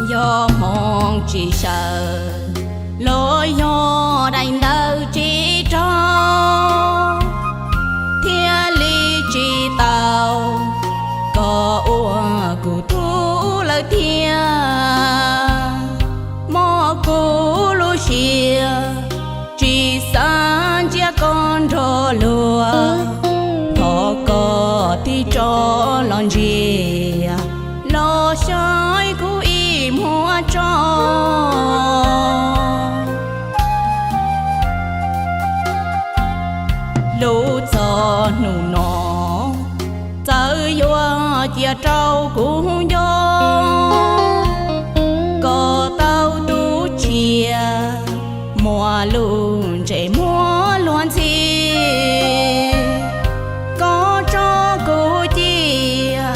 Yog hmoov tsis xyaw los yog daim ntawv tsis raug, thiaj li tsis tau koj ua kuv tub lawm thiab. Mob kuv lub siab, tsis xav ntsia koj nrog luag, thov koj tig rov los ntsia, los xyaum kuv ib muag tso. Lub txog hnub no txawm yuav cia rau kuv nco, koj tau tu tsiaj muaj lub ntsej muag luag ntxhi, koj tso kuv cia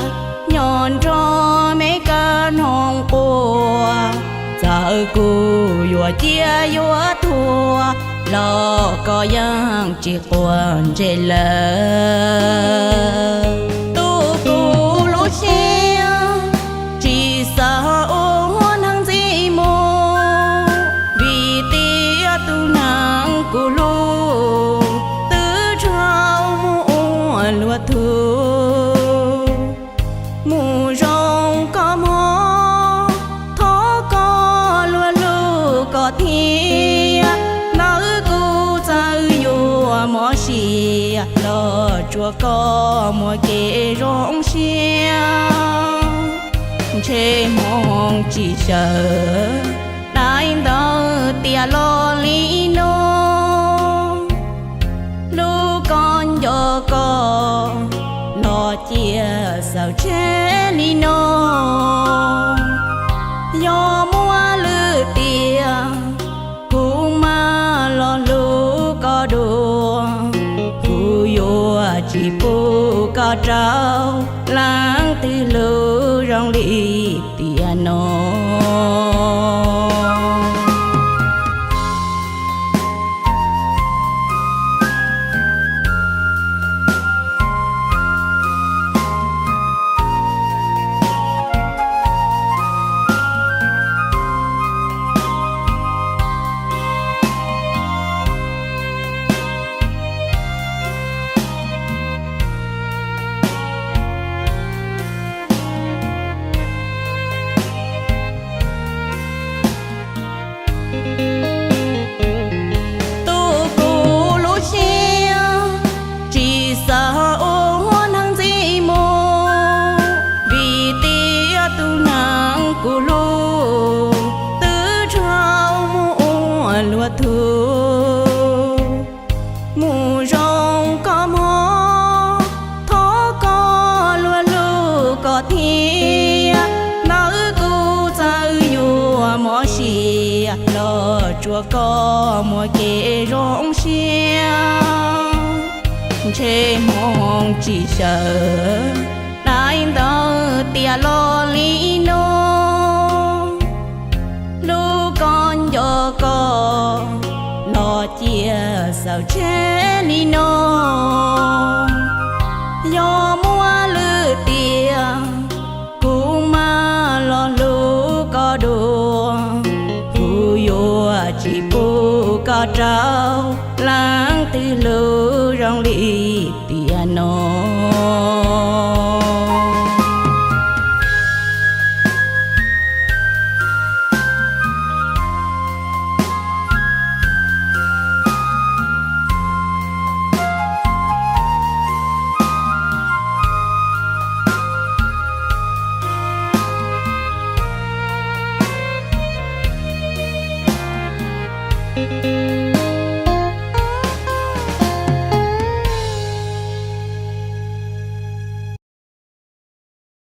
nyob nrog me kab noog quaj. Txawm kuv yuav ciaj yuav tuag los koj yeej tsis quav ntsej lawm. Tub, kuv lub siab tsis xav ua neeg ntxim mus, vim tias tus neeg kuv hlub twb raug mus ua luag tug. Mus zoo koj mog, thov koj luag hlub koj thiab, ntawm kuv txawm yuav mob sia los tsuav koj muaj kev zoo siab. Ntshe hmoov tsis xyaw, daim ntawv tias los li no, hlub koj nco koj los cia xaus tseg li no. Yog muaj lwm tiam kuv mam los hlub koj dua, kuv yuav tsis pub koj rau leej twg hlub zoo li tiam no. Tub, kuv lub siab tsis xav ua neeg ntxim mus, vim tias tus neeg kuv hlub twb raug mus ua luag tug. Mus zoo koj mog, thov koj luag hlub koj thiab, ntawm kuv txawm yuav mob sia los tsuav koj muaj kev zoo siab. Ntshe hmoov tsis xyaw, daim ntawv tias los li no, hlub koj nco koj los cia xaus tseg li no. Yog muaj lwm tiam kuv mam los hlub koj dua, kuv yuav tsis pub koj rau leej twg hlub zoo li tiam no.